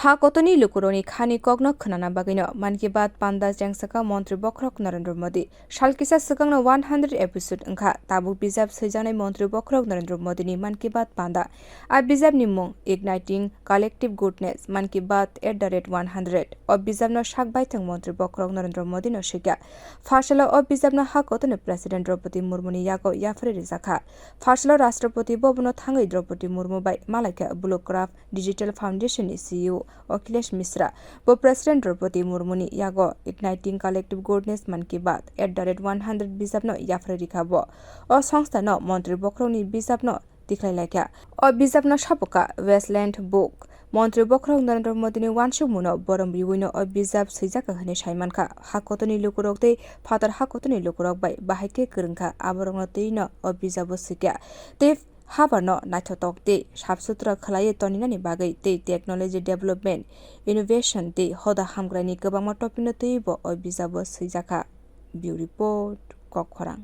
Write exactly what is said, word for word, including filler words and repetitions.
Ha kotorni lukurokni khani kokno khwnana bagwino Mann Ki Baat panda chengsaka Montri Bokhorok Narendra Modi. Sal kisa swkangno one hundred episode wngkha tabuk bijap swijaknai Montri Bokhorok Narendra Modini Mann Ki Baat panda. A bijapni mung Igniting Collective Goodness, Mann Ki Baat at the rate one hundred. O bijapno sak baithang Montri Bokhorok Narendra Modino swikha. Pharsalo o bijapno ha kotorni President Draupadi Murmuni yago yapharwi rijakha. Pharsalo Rashtrapati Bhavanno thangwi Draupadi Murmu bai malaikha Blue Craft Digital Foundation ni C E O Akhilesh Mishra. Bo President Draupadi Murmuni yago Igniting Collective Goodness Mann Ki Baat at the rate one hundred bijapno yapharwi rikha bo. O songstano Montri Bokhorokni bijapno tikhlai laikha. O bijapno sapuka Wasteland Book. Montri Bokhorok Narendra Modini uansukmungno borom riwino o bijap swijak hwnwi saimankha. Ha kotorni lukurok tei phatar ha kotorni lukurok bai bahai khe kwrwngkha, aborokno twino o bijabo swikha. Tei habarno naithotok tei sap sutra khwlaiwi toninani bagwi tei technology development, innovation tei hoda hamkraini kwbangma topicno twiwi bo o bijabo swijakha. Bureau Report, Kokkhorang.